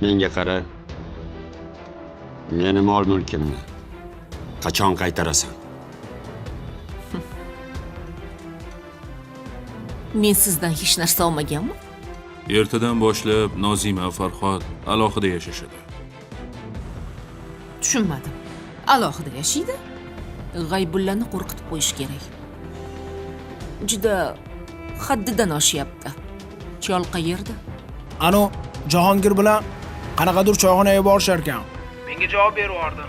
Menga qara. Meni mol mulkimni qachon qaytarasan? Men sizdan hech narsa olmaganman. Ertadan boshlab Nozima Farhod alohida yashashadi. Tushunmadim. Alohida yashaydi? G'aybullani qo'rqitib qo'yish kerak. Juda haddidan oshyapti. Chol qayerda? Ano Jahongir bilan qanaqadir choyxonaga borishar ekan. Menga javob berib yubordi.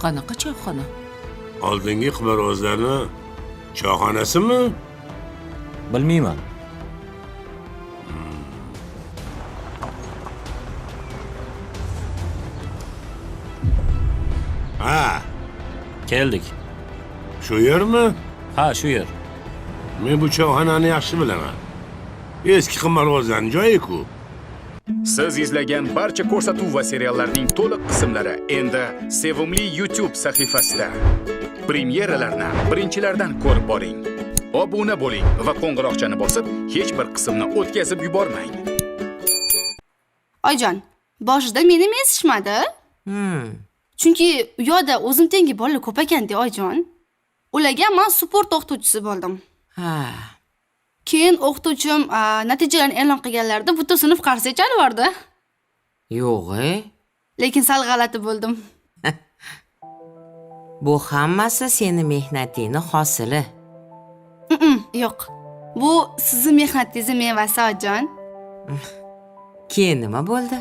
Qanaqa choyxona? Oldingi qimorvozlarni choyxonasimi? Bilmayman. Ha, Keldik. shu yermi? Ha, shu yer. Men bu choyxonani yaxshi bilaman. Eski qimorvozlarning joyi-ku. Siz izlagan barcha ko'rsatuv va seriallarning to'liq qismlari endi Sevimli YouTube sahifasida. Premyeralarni birinchilardan ko'rib boring. Obuna bo'ling va qo'ng'iroqchani bosib, hech bir qismni o'tkazib yubormang. Oyijon, boshida meni mensishmadi. Chunki u yoqda o'zim tengi bolalar ko'p ekanda, oyijon. Ularga man sport o'qituvchisi bo'ldim. Ha. Keyin o'qituvchim natijalarni e'lon qilganlarida butun sinf qarsak chalib yubordi. Yo'q, e? Lekin sal g'alati bo'ldim. Bu hammasi seni mehnatingni hosili. Yo'q. Bu sizni mehnatingizni mevasi, oyijon. Keyin nima bo'ldi?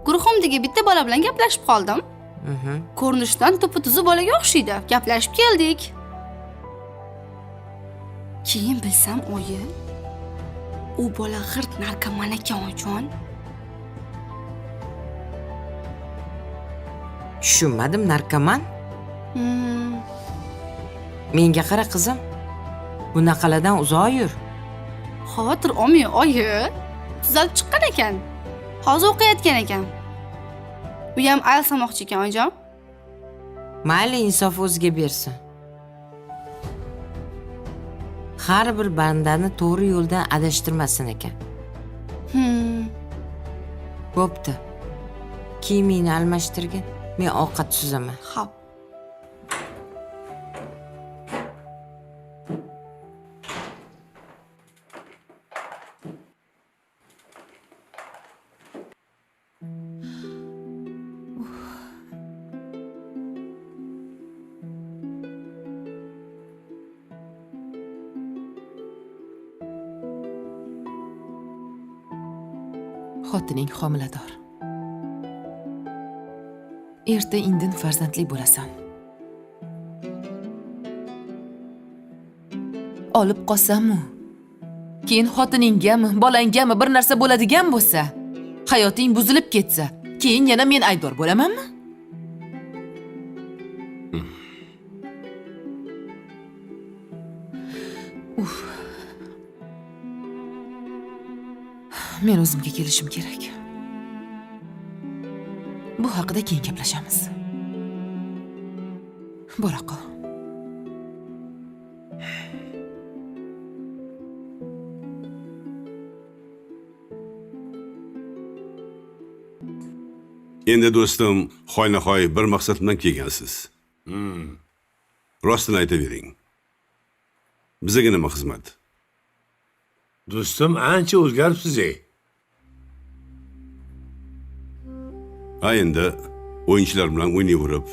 Guruhimdagi bitta bola bilan gaplashib qoldim. Ko'rinishdan tupu-tuzu bolaga o'xshaydi. Gaplashib keldik. Keyin bilsam, oyi, u bola g'irt narkoman ekan, oyijon. Tushunmadim, narkoman? Menga qara, qizim. Bunaqalardan uzoq yur. Xavotir olmang, oyi. Tuzalib chiqqan ekan. Hozir o'qiyotgan ekan. U ham IELTS olmoqchi ekan, oyijon. Mayli, insof o'ziga bersin. Har bir bandani to'g'ri yo'ldan adashtirmasin ekan. Bo'pti. Kiyimingni almashtirgin. Men ovqat suzaman. Xo'p. Xotining homilador. Erta indin farzandli bo'lasan. Olib qolsam-u, keyin xotiningami, bolangami bir narsa bo'ladigan bo'lsa, hayoting buzilib ketsa, keyin yana men aybdor bo'lamanmi? Uf. Men o'zimga kelishim kerak. Bu haqida keyin gaplashamiz. Bora qol. Endi do'stim, hoynahoy bir maqsad bilan kelgansiz. Rostini aytavering. Bizga nima xizmat? Do'stim, ancha o'zgaribsiz ey. Ha, endi o'yinchilar bilan o'ynayverib,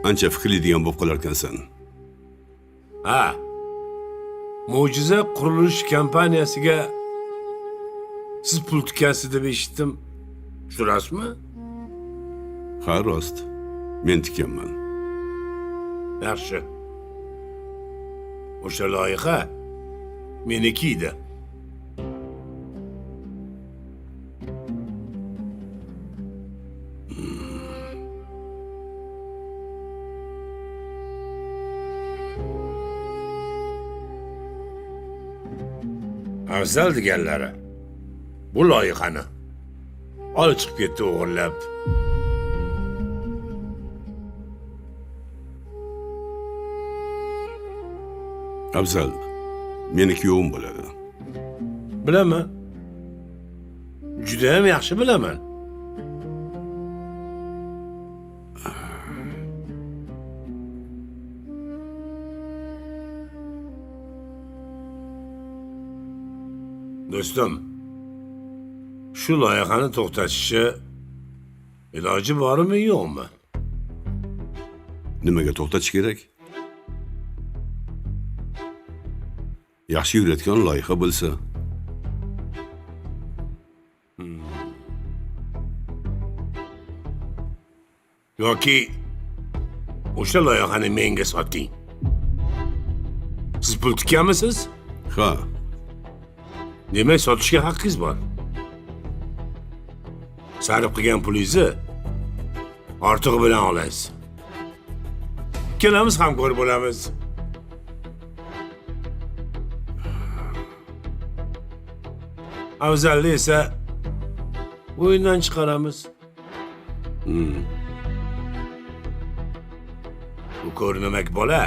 ancha fikrlaydigan bo'lib qolarkansan. Ha. Mo'jiza qurilish kompaniyasiga siz pul tikkansiz deb eshitdim. Shu rostmi? Ha, rost. Men tikkanman. Yaxshi. O'sha loyiha meniki edi. Afzal deganlari bu loyihani olib chiqib ketdi o'g'irlab. Afzal meni kuyovim bo'ladi. Bilaman. Judayam yaxshi bilaman. Do'stim, shu loyihani to'xtatishni iloji bormi, yo'qmi? Nimaga to'xtatish kerak? Yaxshi yurayotgan loyiha bo'lsa. Yoki o'sha loyihani menga soting. Siz pul tikkanmisiz? Ha. Demak, sotishga haqqingiz bor. Sarf qilgan pulingizni ortig'i bilan olasiz. Ikkalamiz hamkor bo'lamiz. Afzalni esa o'yindan chiqaramiz. Bu ko'rinamak bola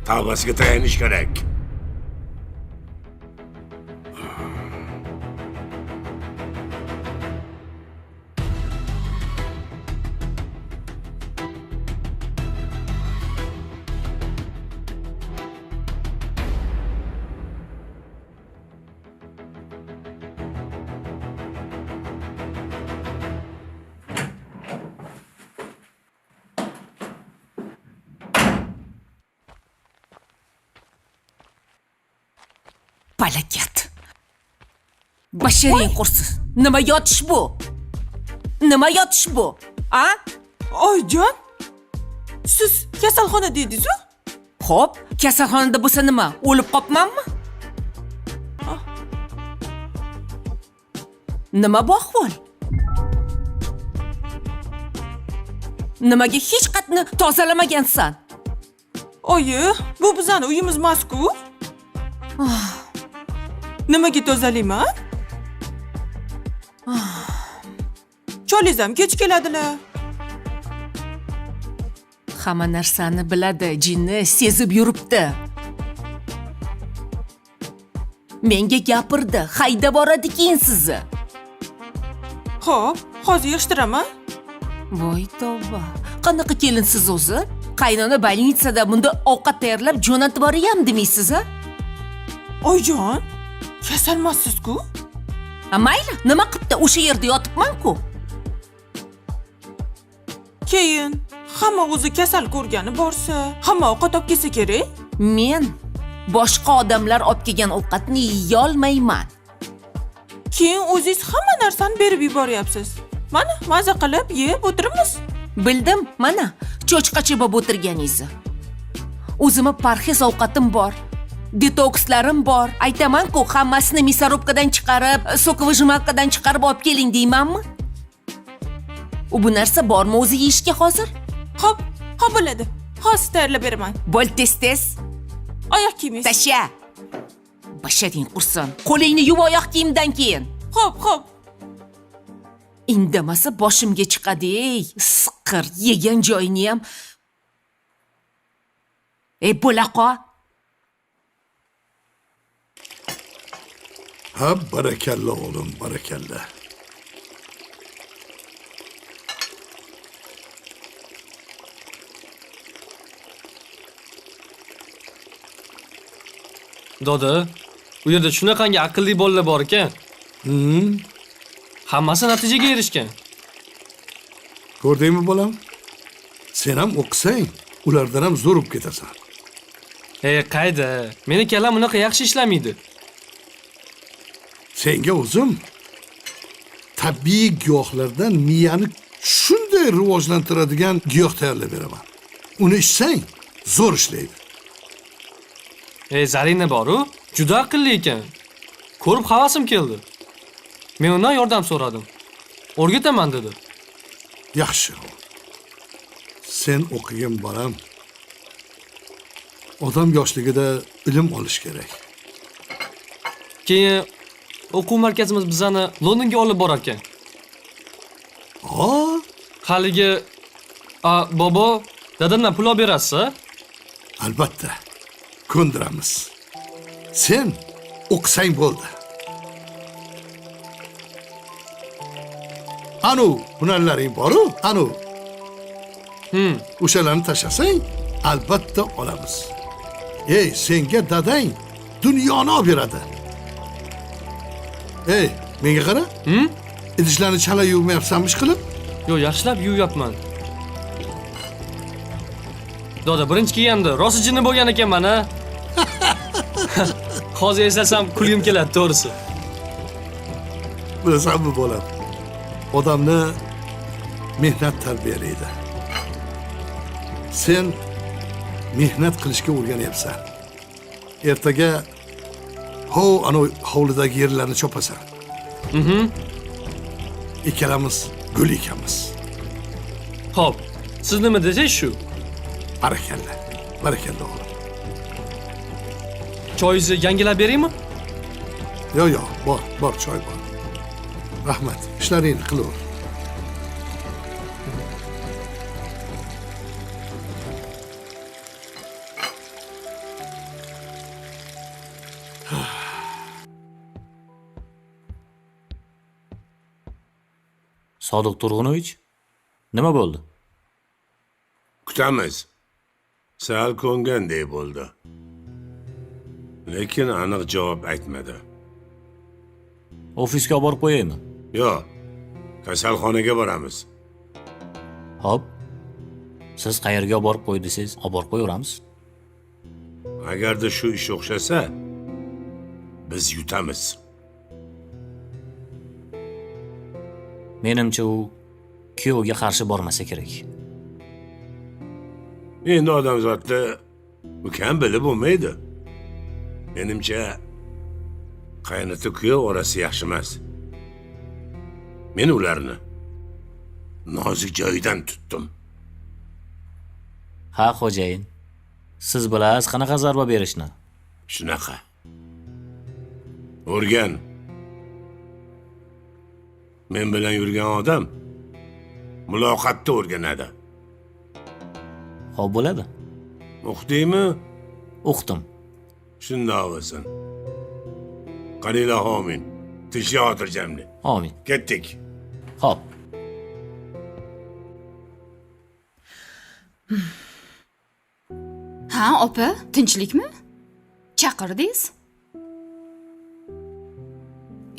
tavbasiga tayanish kerak. Palakat. Basharing qursin. Nima yotish bu? Nima yotish bu? A? Oyijon, siz kasalxonada edingiz-ku? Xo'p, kasalxonada bo'lsa nima? O'lib qopmanmi? Nima bu ahvol? Nimaga hech qatni tozalamagansan? Oyi, bu bizani uyimiz emas-ku. Nimaga tozalayman? Cholingiz ham kech keladilar. Hamma narsani biladi, jinni sezib yuribdi. Menga gapirdi, haydab boradi keyin sizni. Xo'p, hozir yig'ishtiraman. Voy tavba. Qanaqa kelinsiz o'zi? Qaynona больницада bunda ovqat tayyorlab jo'natib borayam demaysiz, a? Oyijon, kasalmassiz-ku? A mayli, nima qilibdi? O'sha yerda yotibman-ku. Keyin hamma o'zi kasal ko'rgani borsa, hamma ovqat olib kelsa kerak. Men boshqa odamlar olib kelgan ovqatni yeyolmayman. Keyin o'zingiz hamma narsani berib yuboryapsiz. Mana, maza qilib yeb o'tiribmiz. Bildim, mana cho'chqacha bo'lib o'tirganingizni. O'zimni parhez ovqatim bor. Detokslarim bor. Aytaman-ku, hammasini мясорубка dan chiqarib, соковыжималка dan chiqarib olib keling deymanmi? U bu narsa bormi o'zi yeyishga hozir? Xo'p, xo'p bo'ladi. Hozir tayyorlab beraman. Bo'l tez-tez. Oyoq kiyimingiz. Tasha. Basharing qursin. Qo'lingni yuv oyoq kiyimdan keyin. Xo'p, xo'p. Indamasa boshimga chiqadi, ey, siqir, yegan joyini ham. Ey, bo'laqa. Ha, barakalla o'g'lim, barakalla. Doda, u yerda shunaqangi aqlli bolalar bor ekan. Hammasi natijaga erishgan. Ko'rdingmi bolam? Sen ham o'qisang, ulardan ham zo'r bo'lib ketasan. Qayda? Meni kallam unaqa yaxshi ishlamaydi. Senga o'zim tabiiy giyohlardan miyani shunday rivojlantiradigan giyoh tayyorlab beraman. Uni ichsang, zo'r ishlaydi. Zarina bor-u, juda aqlli ekan. Ko'rib havasim keldi. Men undan yordam so'radim. O'rgataman dedi. Yaxshi. Sen o'qigin bolam. Odam yoshligida ilm olish kerak. Keyin o'quv markazimiz bizani Londonga olib borar ekan. Ha? Haligi, bobo, dadamdan pul olib berasiz, a? Albatta. Ko'ndiramiz. Sen o'qisang bo'ldi. Anu hunarlaring boru, anu. O'shalarni tashlasang, albatta olamiz. Ey, senga dadang dunyoni olib beradi. Ey, menga qara. Idishlarni chala yuvmayapsanmi ish qilib? Yo'q, yaxshilab yuvyapman. Doda, birinchi kelganda rosa jinni bo'lgan ekanman, a? Hozir eslasam kulgim keladi, to'g'risi. Bilasanmi bolam? Odamni mehnat tarbiyalaydi. Sen mehnat qilishga o'rganyapsan. Ertaga hov ana hovlidagi yerlarni chopasan. Ikkalamiz gul ekamiz. Xo'p, siz nima desangiz shu. Barakalla. Barakalla o'g'lim. Choyingizni yangilab beraymi? Yo'q, yo'q, bor, bor choy bor. Rahmat. Ishlaringni qilaver. Sodiq Turg'unovich, nima bo'ldi? Kutamiz. Sal ko'ngandek bo'ldi. Lekin aniq javob aytmadi. Ofisga olib borib qo'yaymi? Yo'q. Kasalxonaga boramiz. Xo'p. Siz qayerga olib borib qo'y desangiz, olib borib qo'yaveramiz. Agarda shu ish o'xshasa, biz yutamiz. Menimcha u kuyovga qarshi bormasa kerak. Endi odamzodda ukam bilib bo'lmaydi. Menimcha qaynota kuyov orasi yaxshi emas. Men ularni nozik joyidan tutdim. Ha, xo'jayin. Siz bilasiz qanaqa zarba berishni. Shunaqa. O'rgan. Men bilan yurgan odam muloqotda o'rganadi. Xo'p bo'ladi. O'qidingmi? O'qidim. Shundoq bo'lsin. Qaniylar, amin. Tinchlik, xotirjamlik. Amin. Ketdik. Xo'p. Ha, opa, tinchlikmi? Chaqirdingiz?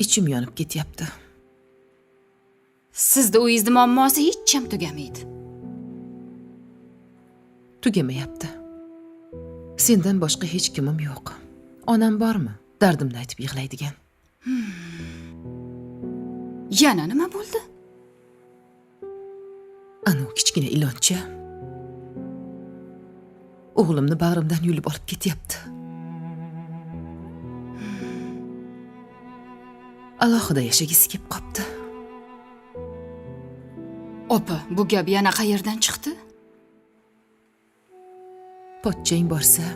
Ichim yonib ketyapti. Sizda uyingizni muammosi hech ham tugamaydi. Tugamayapti. Sendan boshqa hech kimim yo'q. Onam bormi? Dardimni aytib yig'laydigan. Yana nima bo'ldi? Anu kichkina iloncha o'g'limni bag'rimdan yulib olib ketyapti. Alohida yashagisi kelib qopti. Opa, bu gap yana qayerdan chiqdi? Pochchang borsa,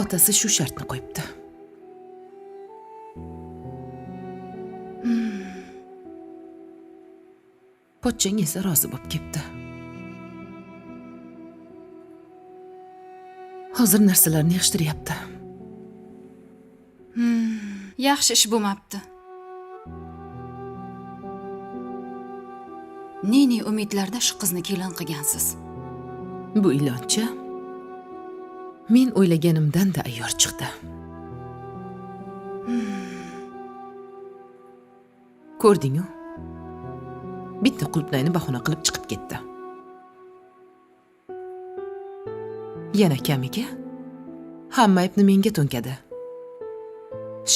otasi shu shartni qo'yibdi. Pochchang esa rozi bo'lib ketdi. Hozir narsalarni yig'ishtiryapti. Yaxshi ish bo'lmabdi. Ne-ne umidlarda shu qizni kelin qilgansiz. Bu iloncha men o'ylaganimdan-da ayyor chiqdi. Ko'rding-ku? Bitta qulupnayni bahona qilib chiqib ketdi. Yana kamiga hamma aybni menga to'nkadi.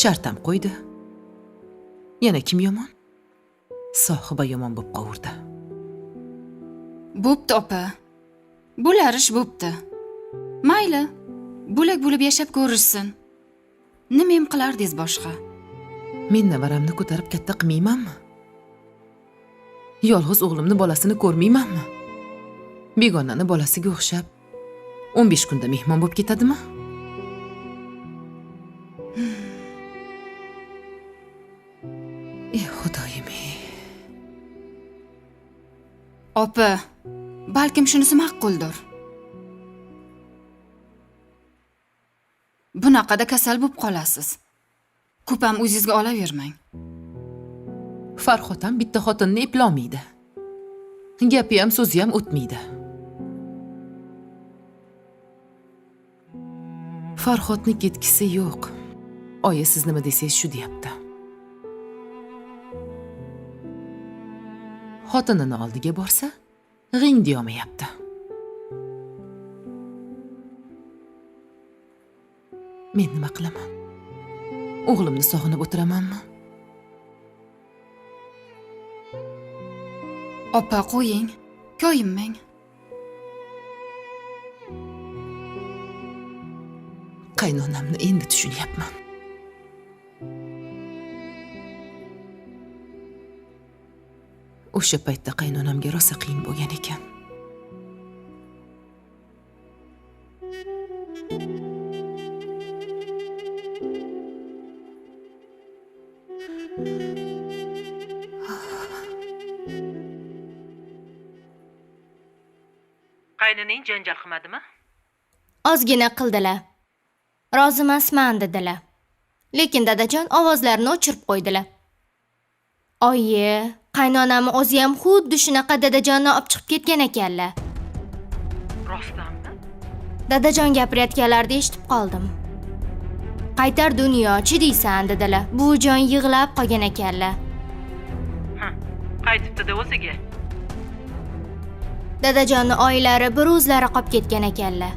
Shart ham qo'ydi. Yana kim yomon? Sohiba yomon bo'lib qovurdi. Bo'pti opa. Bo'lar ish bo'pti. Mayli, bo'lak bo'lib yashab ko'rishsin. Nima ham qilardingiz boshqa? Men nevaramni ko'tarib katta qilmaymanmi? Yolg'iz o'g'limni bolasini ko'rmaymanmi? Begonani bolasiga o'xshab 15 kunda mehmon bo'lib ketadimi? Ey Xudoyim. Opa, balkim shunisi ma'quldir. Bunaqada kasal bo'lib qolasiz. Ko'p ham o'zingizga olavermang. Farhod ham bitta xotinni eplolmaydi. Gapi ham so'zi ham o'tmaydi. Farhodni ketgisi yo'q. Oyi, siz nima desangiz shu deyapti. Xotinini oldiga borsa, g'ing deyomayapti. Men nima qilaman? O'g'limni sog'inib o'tiramanmi? Opa, qo'ying, koyinmang. Qaynonamni endi tushunyapman. O'sha paytda qaynonamga rosa qiyin bo'lgan ekan. Qaynoning janjal qilmadimi? Ozgina qildilar. Rozimasman dedilar. Lekin dadajon ovozlarini o'chirib qo'ydilar. Oyi, qaynonam o'zi ham xuddi shunaqa dadajonni olib chiqib ketgan ekanlar. Rostdanmi? Dadajon gapirayotganlarida eshitib qoldim. Qaytar dunyochi deysan dedilar. Buvijon yig'lab qolgan ekanlar. Ha, qaytibdi-da o'ziga. Dadajonni oilari bir o'zlari qolib ketgan ekanlar.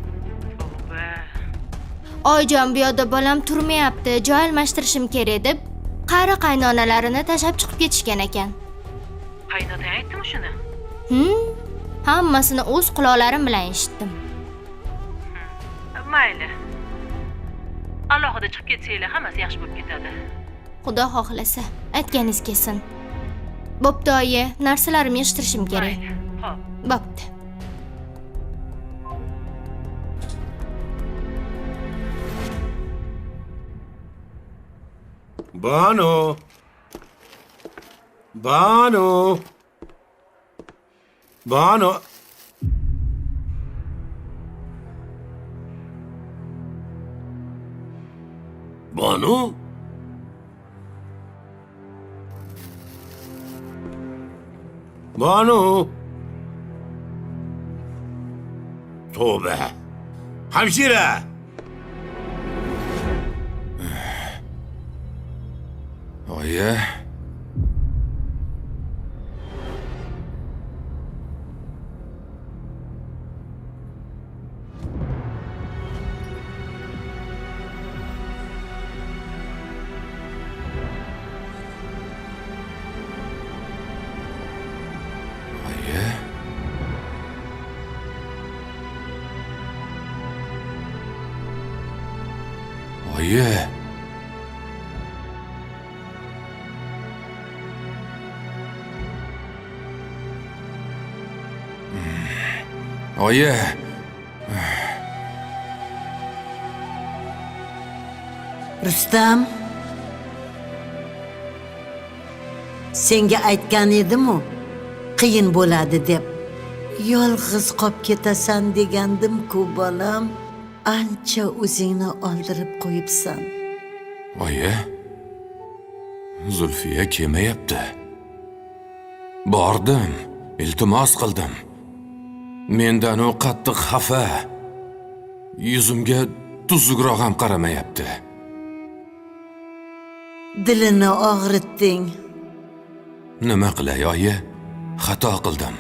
Oyijon, bu yoqda bolam turmayapti, joy almashtirishim kerak deb qari qaynonalarini tashlab chiqib ketishgan ekan. Qaynotang aytdimi shuni? Hammasini o'z quloqlarim bilan eshitdim. Mayli. Alohida chiqib ketsanglar hammasi yaxshi bo'lib ketadi. Xudo xohlasa, aytganingiz kelsin. Bo'pti oyi, narsalarimni yig'ishtirishim kerak. Xo'p. Bo'pti. Banu. Banu. Banu. Banu? Banu. Tövbe. Hamşire. Oyi. Oyi. Oyi. Oyi. Rustam, senga aytgan edim-u, qiyin bo'ladi deb. Yolg'iz qolib ketasan degandim-ku bolam. Ancha o'zingni oldirib qo'yibsan. Oyi. Zulfiya kelmayapti. Bordim, iltimos qildim. Mendan u qattiq xafa. Yuzimga tuzukroq ham qaramayapti. Dilini og'ritding. Nima qilay, oyi? Xato qildim.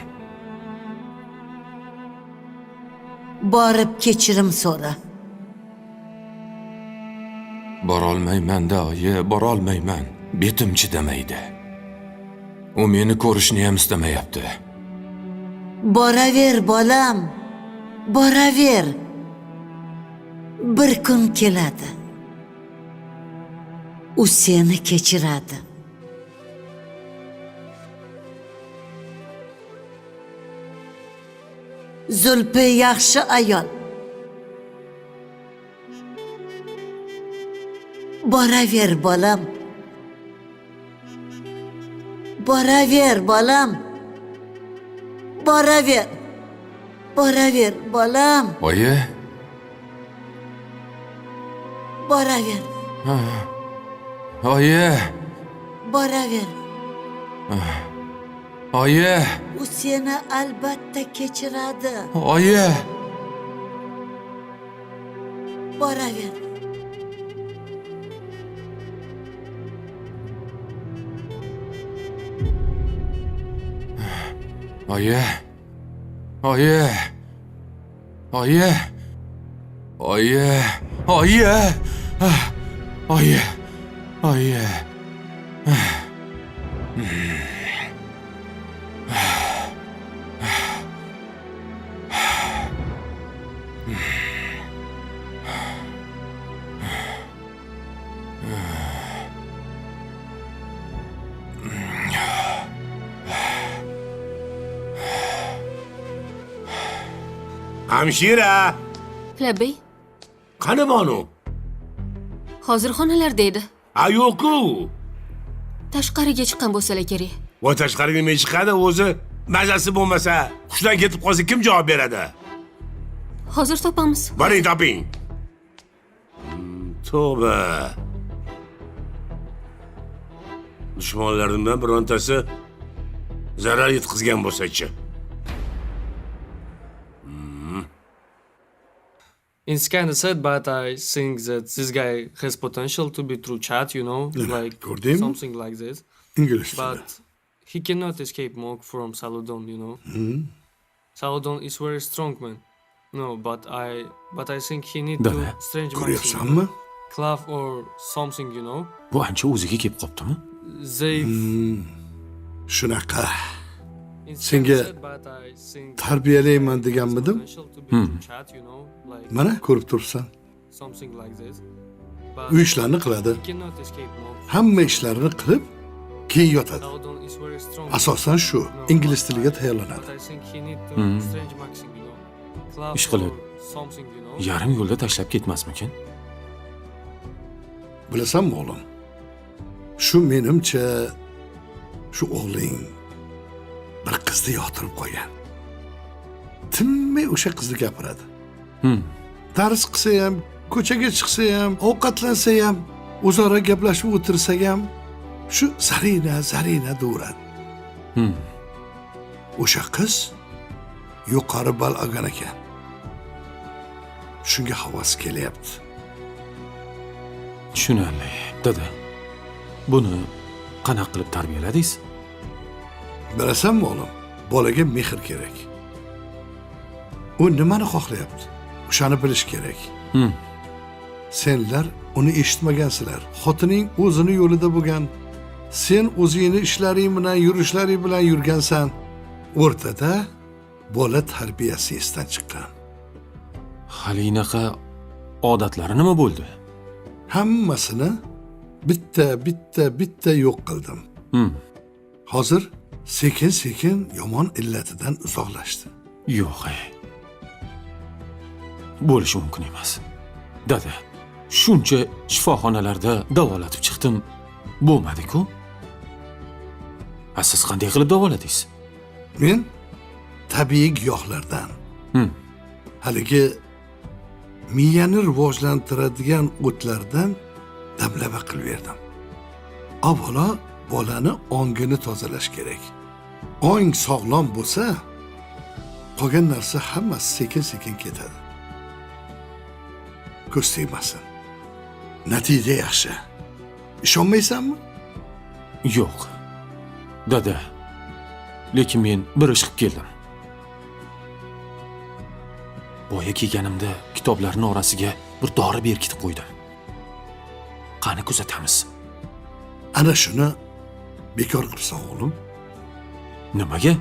Borib kechirim so'ra. Borolmayman-da, oyi, borolmayman. Betim chidamaydi. U meni ko'rishni ham istamayapti. Boraver bolam, boraver. Bir kun keladi. U seni kechiradi. Zulpi yaxshi ayol. Boraver bolam. Boraver bolam. Boraver. Boraver bolam. Oyi. Boraver. Oyi. Boraver. Oyi! U seni albatta kechiradi. Oyi! Boraver. Oyi! Oyi! Oyi! Oyi! Oyi! Oyi! Oyi! Hamshira! Labbay. Qani Bonu? Hozir xonalarda edi. A yo'q-ku. Tashqariga chiqqan bo'lsalar kerak. Va tashqariga nima chiqadi o'zi? Mazasi bo'lmasa, hushdan ketib qolsa kim javob beradi? Hozir topamiz. Boring toping. Tavba. Dushmanlarimdan birontasi zarar yetkazgan bo'lsa-chi. It's kind of sad, but I think that this guy has potential to be true chat, you know, like something like this. Ingliz tili. But he cannot escape Mog from Saludon, you know. Saludon is very strong man. No, but I think he need to strange Ko'ryapsanmi? Clav or something, you know. Bu ancha o'ziga kelib qoptimi? They Shunaqa. Senga tarbiyalayman deganmidim? Mana ko'rib turibsan. Uy ishlarini qiladi. Hamma ishlarini qilib, keyin yotadi. Asosan shu, ingliz tiliga tayyorlanadi. Ish qilib, yarim yo'lda tashlab ketmasmikin? Bilasanmi o'g'lim? Shu menimcha shu o'g'ling bir qizni yoqtirib qo'ygan. Tinmay o'sha qizni gapiradi. Dars qilsa ham, ko'chaga chiqsa ham, ovqatlansa ham, o'zaro gaplashib o'tirsa ham shu Zarina, Zarina deveradi. O'sha qiz yuqori ball olgan ekan. Shunga havas kelyapti. Tushunarli, dada. Buni qanaqa qilib tarbiyaladingiz? Bilasanmi o'g'lim, bolaga mehr kerak. U nimani xohlayapti? O'shani bilish kerak. Senlar uni eshitmagansizlar. Xotining o'zini yo'lida bo'lgan. Sen o'zingni ishlaring bilan, yurishlaring bilan yurgansan. O'rtada bola tarbiyasi esdan chiqqan. Hali inaqa odatlari nima bo'ldi? Hammasini bitta bitta bitta yo'q qildim. Hozir sekin-sekin yomon illatidan uzoqlashdi. Yo'q, bo'lishi mumkin emas. Dada, shuncha shifoxonalarda davolatib chiqdim, bo'lmadi-ku. Siz qanday qilib davoladingiz? Men tabiiy giyohlardan, haligi miyani rivojlantiradigan o'tlardan damlama qilib berdim. Avvalo bolani ongini tozalash kerak. Ong sog'lom bo'lsa, qolgan narsa hammasi sekin-sekin ketadi. Ko'z tegmasin. Natija yaxshi. Ishonmaysanmi? Yo'q. Dada, lekin men bir ish qilib keldim. Boya kelganimda kitoblarning orasiga bir dori berkitib qo'ydim. Qani kuzatamiz. Ana shuni bekor qilsan o'g'lim. Nimaga?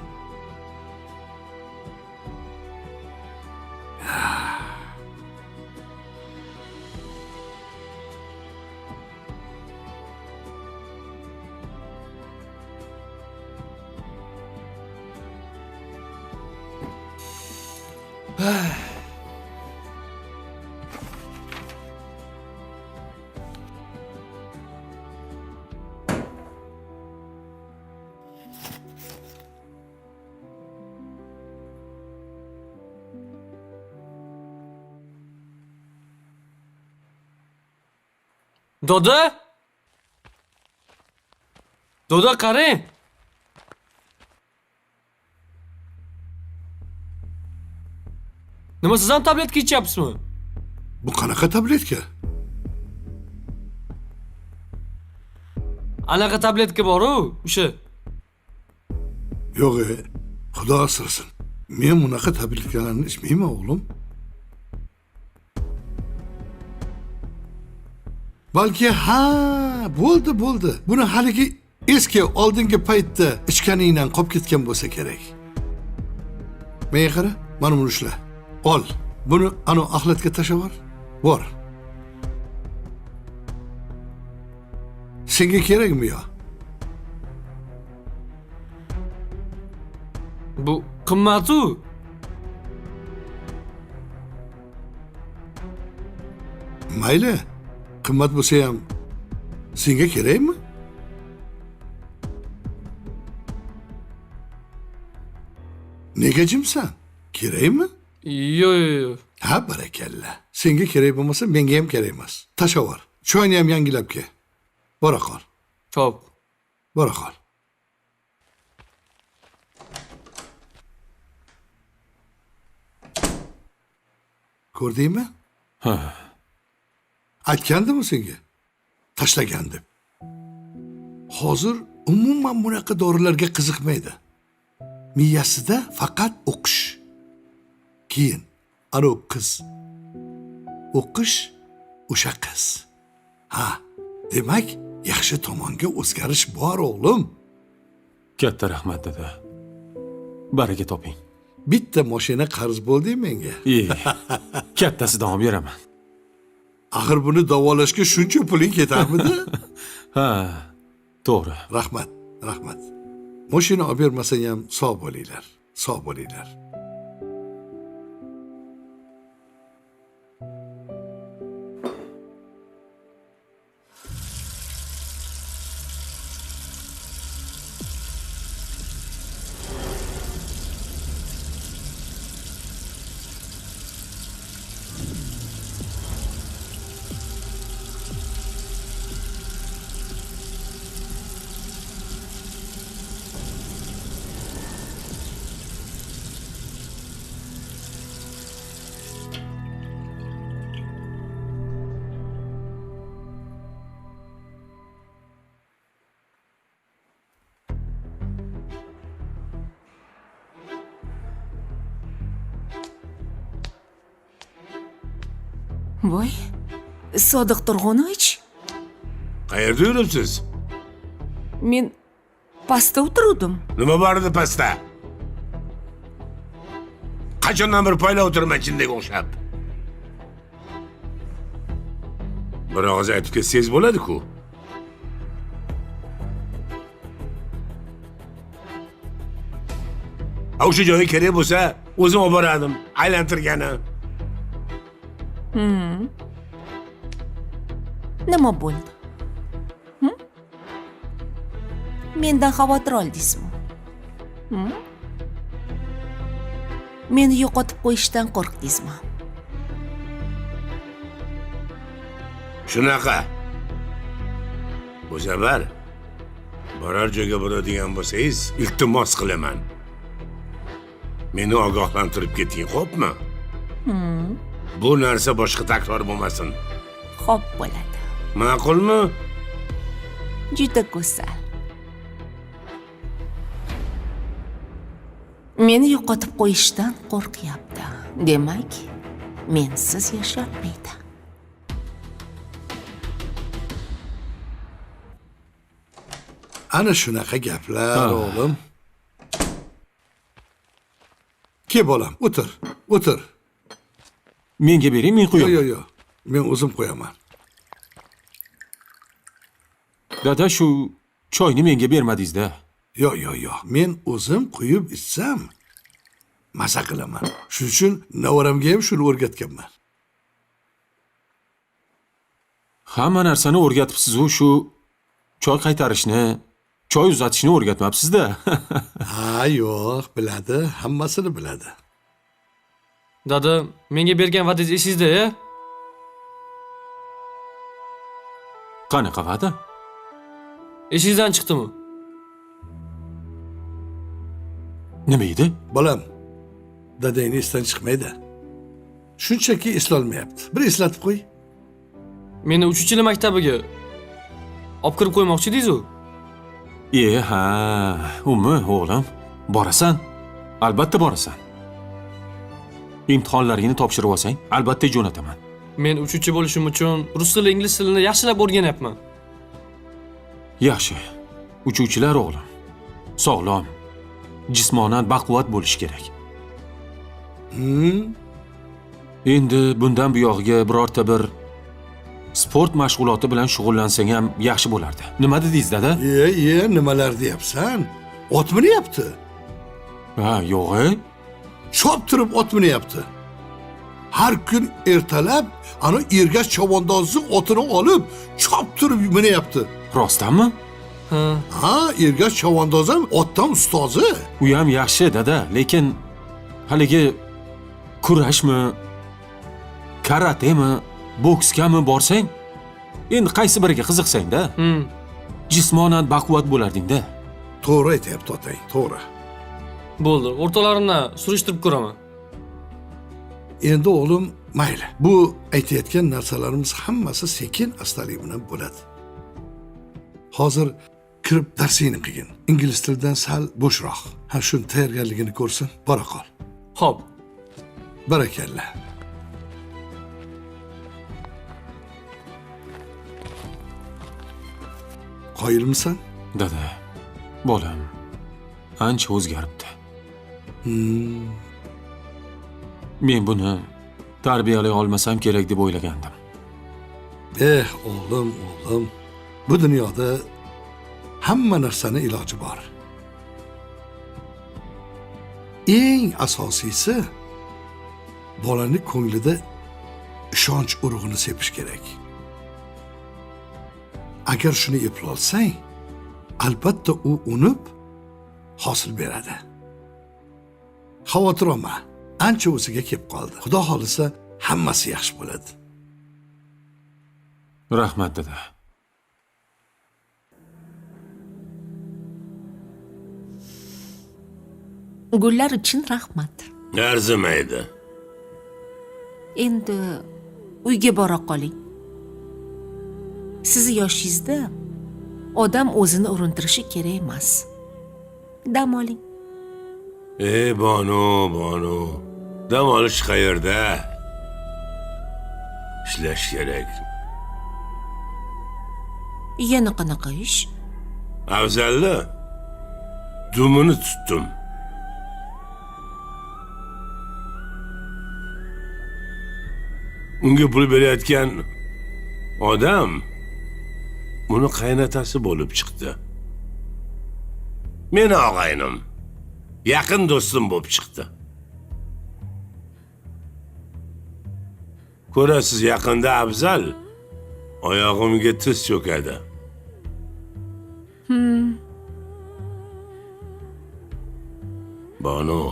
Doda? Doda qarang. Nima, siz ham tabletka ichyapsizmi? Bu qanaqa tabletka? Anaqa tabletka bor-u, o'sha. Yo'q, Xudo asrasin. Men bunaqa tabletkalarni ichmayman, o'g'lim. Balki ha, bo'ldi, bo'ldi. Buni haligi eski oldingi paytda ichganingdan qolib ketgan bo'lsa kerak. Menga qara, mana buni ushla. Ol. Buni ana axlatga tashlab yubor. Bor. Senga kerakmi yo? Bu qimmat-u. Mayli, qimmat bo'lsa ham senga kerakmi? Nega jimsan? Kerakmi? Yo'q, yo'q, yo'q. Ha, barakalla. Senga kerak bo'lmasa, menga ham kerak emas. Tashlab yubor. Choyni ham yangilab kel. Bora qol. Xo'p. Bora qol. Ko'rdingmi? Ha. Aytgandimi senga? Tashlagan deb. Hozir umuman bunaqa dorilarga qiziqmaydi. Miyasida faqat o'qish. Keyin ana qiz. O'qish o'sha qiz. Ha, demak, yaxshi tomonga o'zgarish bor, o'g'lim. Katta rahmat, dada. Baraka toping. Bitta mashina qarz bo'ldi menga. Kattasidan olib beraman. Axir buni davolashga shuncha puling ketarmidi? Ha, to'g'ri. Rahmat, rahmat. Mashina olib bermasang ham sog' bo'linglar, sog' bo'linglar. Voy, Sodiq Turg'unovich, Qayerda yuribsiz? Men pastda o'tiruvdim. Nima bor edi pastda? Qachondan bir poylab o'tirman jindaga o'xshab. Bir og'iz aytib ketsangiz bo'ladi-ku. O'sha joyga kerak bo'lsa, o'zim olib borardim, aylantirgani. Nima bo'ldi? Mendan xavotir oldingizmi? Meni yo'qotib qo'yishdan qo'rqdingizmi? Shunaqa. Bu safar biror joyga boradigan bo'lsangiz, iltimos qilaman. Meni ogohlantirib keting, xo'pmi? Bu narsa boshqa takror bo'lmasin. Xo'p bo'ladi. Ma'qulmi? Juda go'zal. Meni yo'qotib qo'yishdan qo'rqyapti. Demak, mensiz yasholmaydi. Ana shunaqa gaplar, o'g'lim. Kel bolam, o'tir, o'tir. Menga bering, men qo'yaman. Yo'q, yo'q, yo'q. Men o'zim qo'yaman. Dada, shu choyni menga bermadingiz-da. Yo'q, yo'q, yo'q. Men o'zim quyib ichsam maza qilaman. Shuning uchun navaramga ham shuni o'rgatganman. Hamma narsani o'rgatibsiz-u, shu choy qaytarishni, choy uzatishni o'rgatmabsiz-da. Ha, yo'q, biladi, hammasini biladi. Dada, menga bergan va'dangiz esingizda-ya? Qanaqa va'da? Esingizdan chiqdimi? Nima edi? Bolam, dadangni esdan chiqmaydi. Shunchaki eslolmayapti. Bir eslatib qo'y. Meni uchuvchilar maktabiga olib kirib qo'ymoqchi edingiz-u. Ha, umi o'g'lim, borasan. Albatta borasan. Imtihonlaringni topshirib olsang, albatta jo'nataman. Men uchuvchi bo'lishim uchun rus tili, ingliz tilini yaxshilab o'rganyapman. Yaxshi. Uchuvchilar o'g'lim, sog'lom, jismonan baquvvat bo'lish kerak. Endi bundan buyog'iga birorta bir sport mashg'uloti bilan shug'ullansang ham yaxshi bo'lardi. Nima dedingiz, dada? Iye, nimalar deyapsan? Ot minyapti. Ha, yo'q-e. Choptirib ot minyapti. Har kun ertalab ana Ergash chavandozni otini olib choptirib minyapti. Rostdanmi? Ha. Ha, Ergash chavandoz ham otdan ustozi. U ham yaxshi, dada, lekin haligi kurashmi, karatemi, boksgami borsang, endi qaysi biriga qiziqsang-da? Jismonan baquvvat bo'larding-da. To'g'ri aytayapti otang, to'g'ri. Bo'ldi, o'rtoqlarimdan surishtirib ko'raman. Endi o'g'lim, mayli. Bu aytayotgan narsalarimiz hammasi sekin astalik bilan bo'ladi. Hozir kirib darsingni qilgin. Ingliz tilidan sal bo'shroq. Ha, shuni tayyorgarligini ko'rsin, bora qol. Xo'p. Barakalla. Qoyilmisan? Dada, bolam ancha o'zgaribdi. Men buni tarbiyalay olmasam kerak deb o'ylagandim. O'g'lim, o'g'lim, bu dunyoda hamma narsani iloji bor. Eng asosiysi bolani ko'nglida ishonch urug'ini sepish kerak. Agar shuni eplolsang, albatta u unib hosil beradi. Xavotir olma, ancha o'ziga kelib qoldi. Xudo xolisa hammasi yaxshi bo'ladi. Rahmat, dada. Gullar uchun rahmat. Arzimaydi. Endi uyga bora qoling. Sizni yoshingizda odam o'zini urintirishi kerak emas. Dam oling. Bonu, Bonu. Dam olish qayerda? Ishlash kerak. Yana qanaqa ish? Afzalni dumini tutdim. Unga pul berayotgan odam uni qaynotasi bo'lib chiqdi. Meni og'aynim, yaqin do'stim bo'lib chiqdi. Ko'rasiz, yaqinda Afzal oyog'imga tiz cho'kadi. Bonu.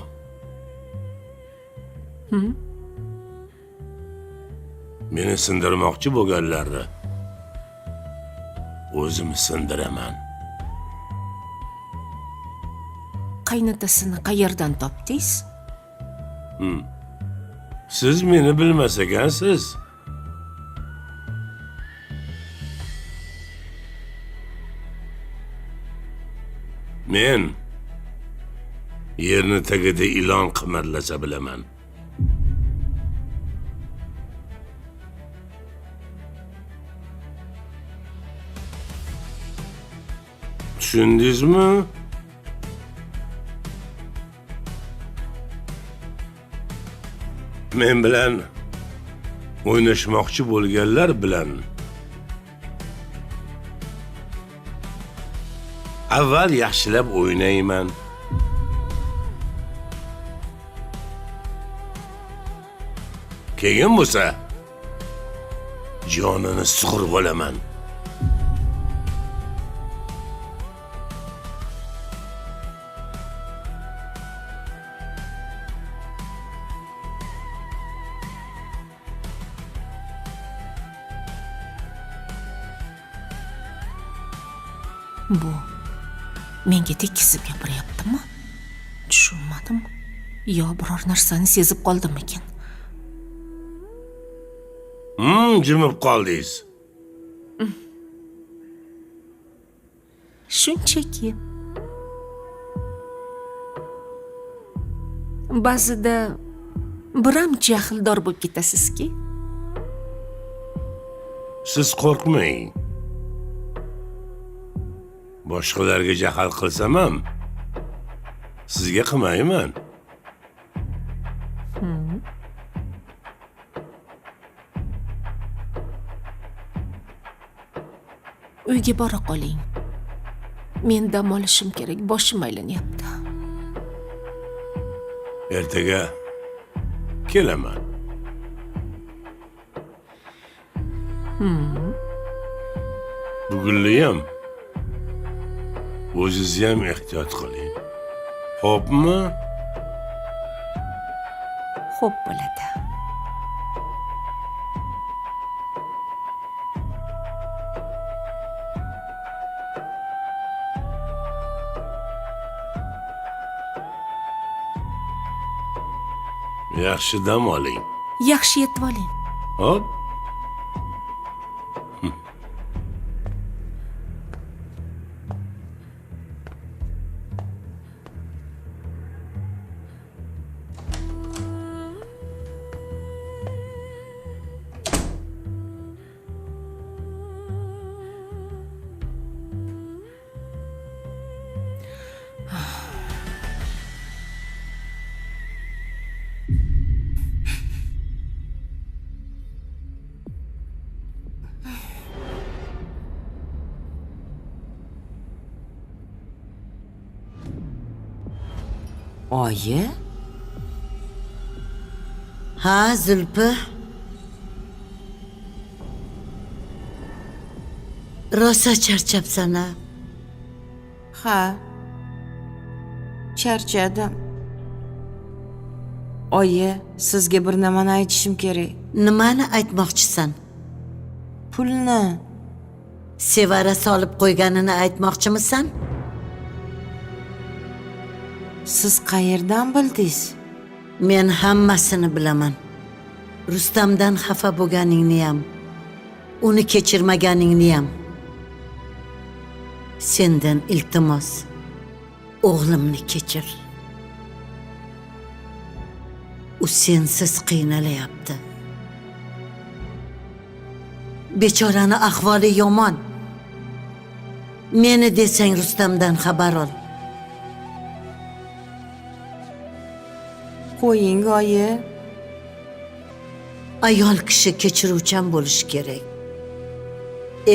Meni sindirmoqchi bo'lganlarni o'zim sindiraman. Qaynotasini qayerdan topdingiz? Siz meni bilmas ekansiz. Men yerni tagida ilon qimirlasa bilaman. Tushundingizmi? Men bilan o'ynashmoqchi bo'lganlar bilan avval yaxshilab o'ynayman. Keyin bo'lsa jonini sug'urib olaman. Bu menga tekkizib gapiryaptimi? Tushunmadim. Yo biror narsani sezib qoldimikin? Jimib qoldingiz. Shunchaki. Ba'zida biram jahldor bo'lib ketasizki. Siz qo'rqmang. Boshqalarga jahl qilsam ham sizga qilmayman. Uyga bora qoling. Men dam olishim kerak, boshim aylanyapti. Ertaga kelaman. Bugunliyam o'zingizni ham ehtiyot qiling. Xo'pmi? Xo'p bo'ladi. Yaxshi dam oling. Yaxshi yetib oling. Hop. Oyi? Ha, Zulpi. Rosa charchabsan-a? Ha. Charchadim. Oyi, sizga bir nimani aytishim kerak. Nimani aytmoqchisan? Pulni. Sevara solib qo'yganini aytmoqchimisan? Siz qayerdan bildingiz? Men hammasini bilaman. Rustamdan xafa bo'lganingni ham, uni kechirmaganingni ham. Sendan iltimos, o'g'limni kechir. U sensiz qiynalayapti. Bechorani ahvoli yomon. Meni desang Rustamdan xabar ol. Qo'ying, oyi. Ayol kishi kechiruvchan bo'lishi kerak.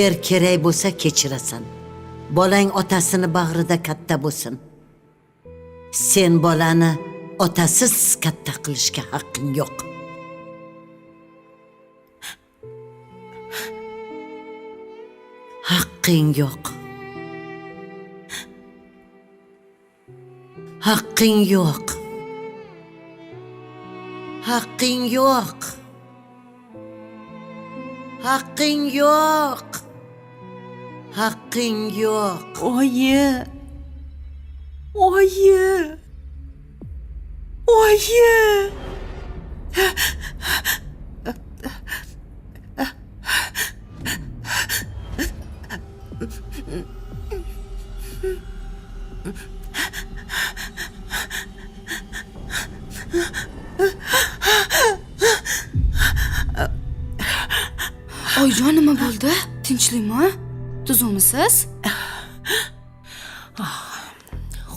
Er kerak bo'lsa kechirasan. Bolang otasini bag'rida katta bo'lsin. Sen bolani otasiz katta qilishga haqqing yo'q. Haqqing yo'q. Haqqing yo'q. Haqqing yo'q. Haqqing yo'q. Haqqing yo'q. Oyi. Oyi. Oyi. Oyijon, nima bo'ldi? Tinchlikmi? Tuzukmisiz?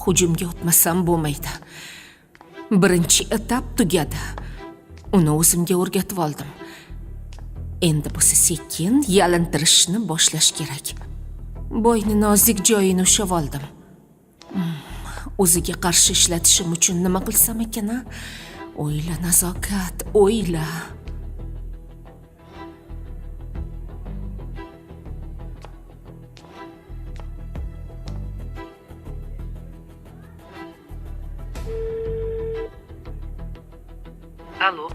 Hujumga o'tmasam bo'lmaydi. Birinchi etap tugadi. Uni o'zimga o'rgatib oldim. Endi bo'lsa sekin yalintirishni boshlash kerak. Boyni nozik joyini ushlab oldim. O'ziga qarshi ishlatishim uchun nima qilsam ekan, a? O'yla, Nazokat, o'yla. Alo.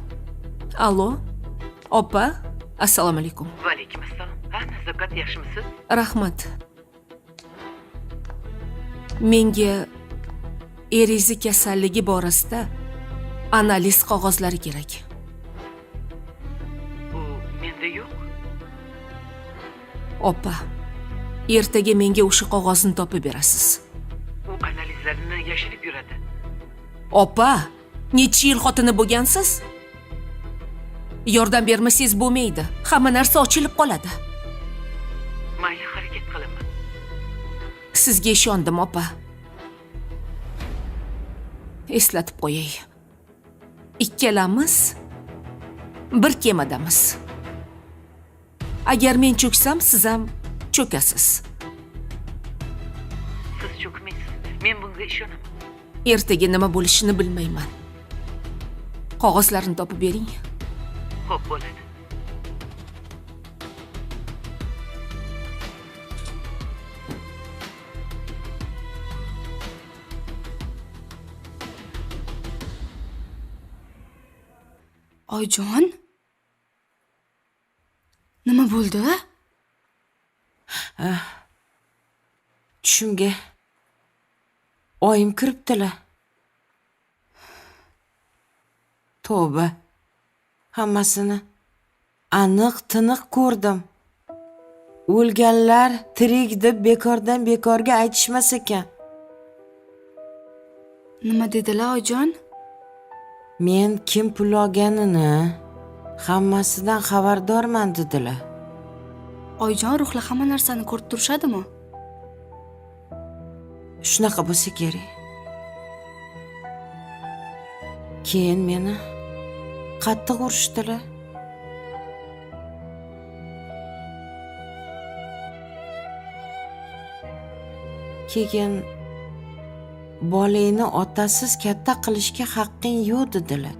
Alo. Opa, assalomu alaykum. Va alaykum assalom. Ha, Nazokat, yaxshimisiz? Rahmat. Menga erizi kasalligi borasida analiz qog'ozlari kerak. U men Menda yo'q. Opa, ertaga menga o'sha qog'ozni topib berasiz. U analizlarni yashirib yuradi. Opa, necha yil xotini bo'lgansiz? Yordam bermasangiz bo'lmaydi. Hamma narsa ochilib qoladi. Mayli, harakat qilaman. Sizga ishondim, opa. Eslatib qo'yay. Ikkalamiz bir kemadamiz. Agar men cho'ksam, siz ham cho'kasiz. Siz cho'kmaysiz. Men bunga ishonaman. Ertaga nima bo'lishini bilmayman. Qog'ozlarni topib bering. Xo'p, bo'ladi. Oyijon, nima bo'ldi? Tushimga oyim kiribdilar. Tavba. Hammasini aniq tiniq ko'rdim. O'lganlar tirik deb bekordan bekorga aytishmas ekan. Nima dedilar, oyijon? Men kim pul olganini hammasidan xabardorman dedilar. Oyijon, ruhlar hamma narsani ko'rib turishadimi? Shunaqa bo'lsa kerak. Keyin meni qattiq urishdilar. Keyin bolangni otasiz katta qilishga haqqing yo'q dedilar.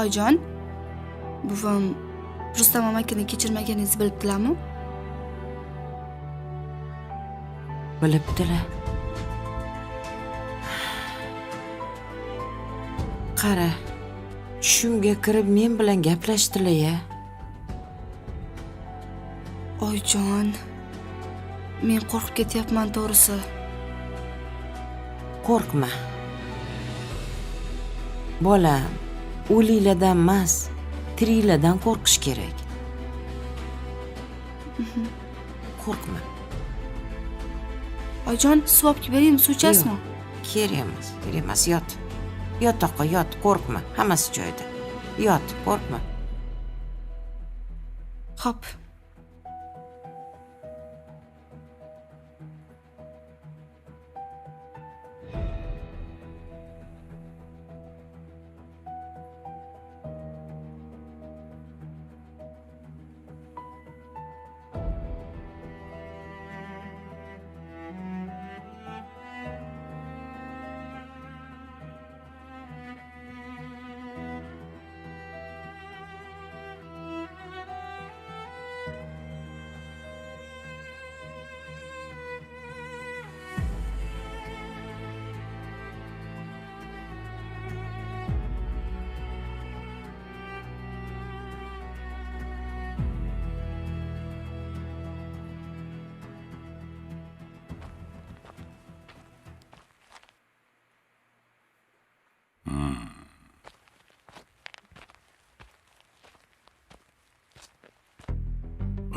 Oyijon, buvim Rustam amakini kechirmaganingizni bilibdilarmi? Bilibdilar. Qara, tushimga kirib men bilan gaplashdilar-ya. Oyijon, men qo'rqib ketyapman to'g'risi. Qo'rqma. Bolam, o'liklardan emas, tiriklardan qo'rqish kerak. Qo'rqma. Oyijon, suv olib kelib beraymi, suv ichasizmi? Kerak emas, kerak emas, yot. Yotoqqa yot, qo'rqma, hammasi joyida. Yot, qo'rqma. Xo'p.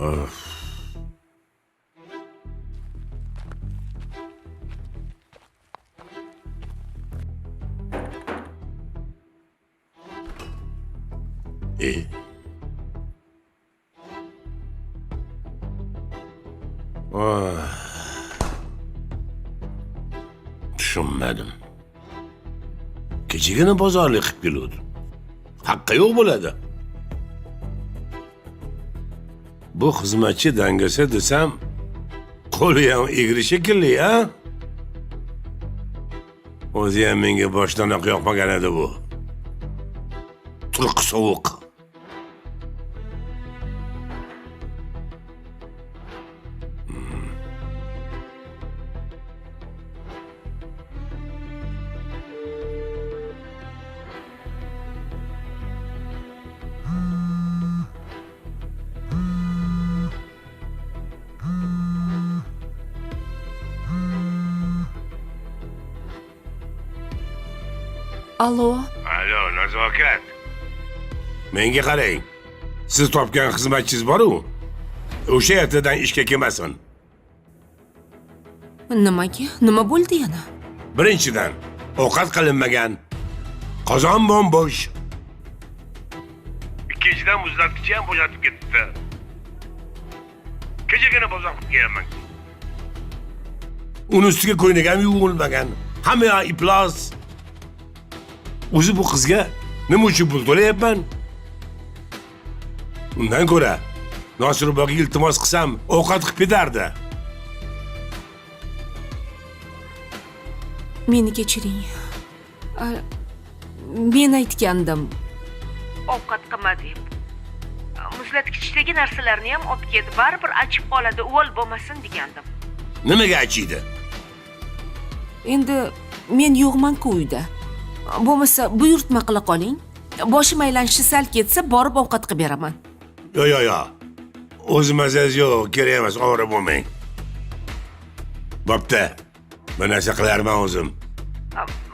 Of. Tushunmadim. Kechagina bozorlik qilib keluvdim. Haqqi yo'q bo'ladi. Bu xizmatchi dangasa desam, qo'li ham egri shekilli, a? O'zi ham menga boshdanoq yoqmagan edi bu. Turqi sovuq. Allo. Alo, Nazokat. Menga qarang. Siz topgan xizmatchingiz bor-u. O'sha ertadan ishga kelmasin. Nimaga? Nima bo'ldi yana? Birinchidan, ovqat qilinmagan. Qozon bo'm-bo'sh. Ikkinchidan, muzlatgichni ham bo'shatib ketibdi. Kechagina bozor qilib kelganman. Uni ustiga ko'ylak ham yuvilmagan. Hamma yoq iflos. O'zi bu qizga nima uchun pul to'layapman? Undan ko'ra Nosirboyga iltimos qilsam, ovqat qilib ketardi. Meni kechiring. Men aytgandim. Ovqat qilma deb. Muzlatkichdagi narsalarni ham olib ket, baribir achib qoladi, uvol bo'lmasin degandim. Nimaga achiydi? Endi men yo'qman-ku uyda. Bo'lmasa buyurtma qila qoling. Boshim aylanishi sal ketsa, borib ovqat qilib beraman. Yo, yo, yo. O'zi mazangiz yo'q, kerak emas, ovora bo'lmang. Bo'pti. Bir narsa qilarman o'zim.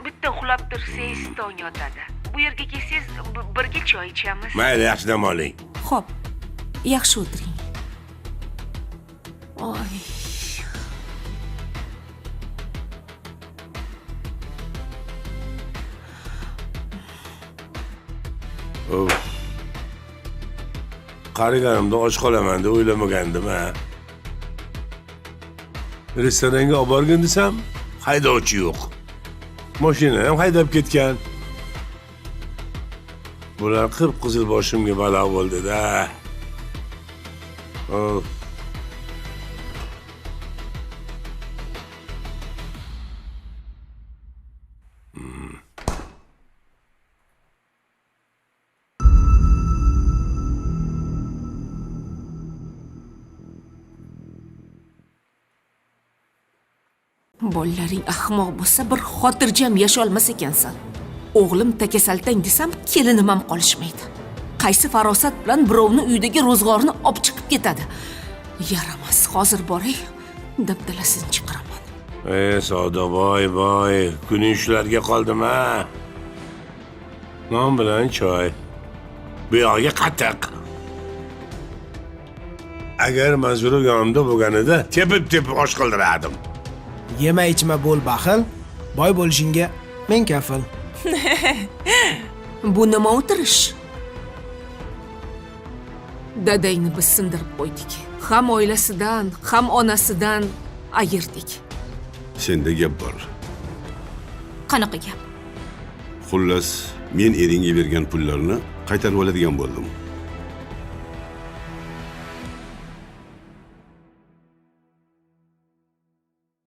Bitta uxlab tursangiz tong otadi. Bu yerga kelsangiz birga choy ichamiz. Mayli, yaxshi dam oling. Xo'p, yaxshi o'tiring. Oy. Of. Qariganimda och qolaman deb o'ylamagandim ha. Restoranga olib borgin desam, haydovchi yo'q. Mashina ham haydab ketgan. Bular qip-qizil boshimga balo bo'ldi-da. Of. Bolalaring ahmoq bo'lsa, bir xotirjam yasholmas ekansan. O'g'lim takasaltang desam, kelinim ham qolishmaydi. Qaysi farosat bilan birovni uydagi ro'zg'orni olib chiqib ketadi. Yaramas, hozir boray, dabdalasini chiqaraman. Savdoboy, boy, kuning shularga qoldim ha. Non bilan choy. Bu yog'iga qatiq. Agar Manzura yonimda bo'lganida tepib-tepib osh qildirardim. Yema ichma bo'l baxil, boy bo'lishingga men kafil. Bu nima o'tirish? Dadangni biz sindirib qo'ydik. Ham oilasidan, ham onasidan ayirdik. Senda gap bor. Qanaqa gap? Xullas, men eringga bergan pullarni qaytarib oladigan bo'ldim.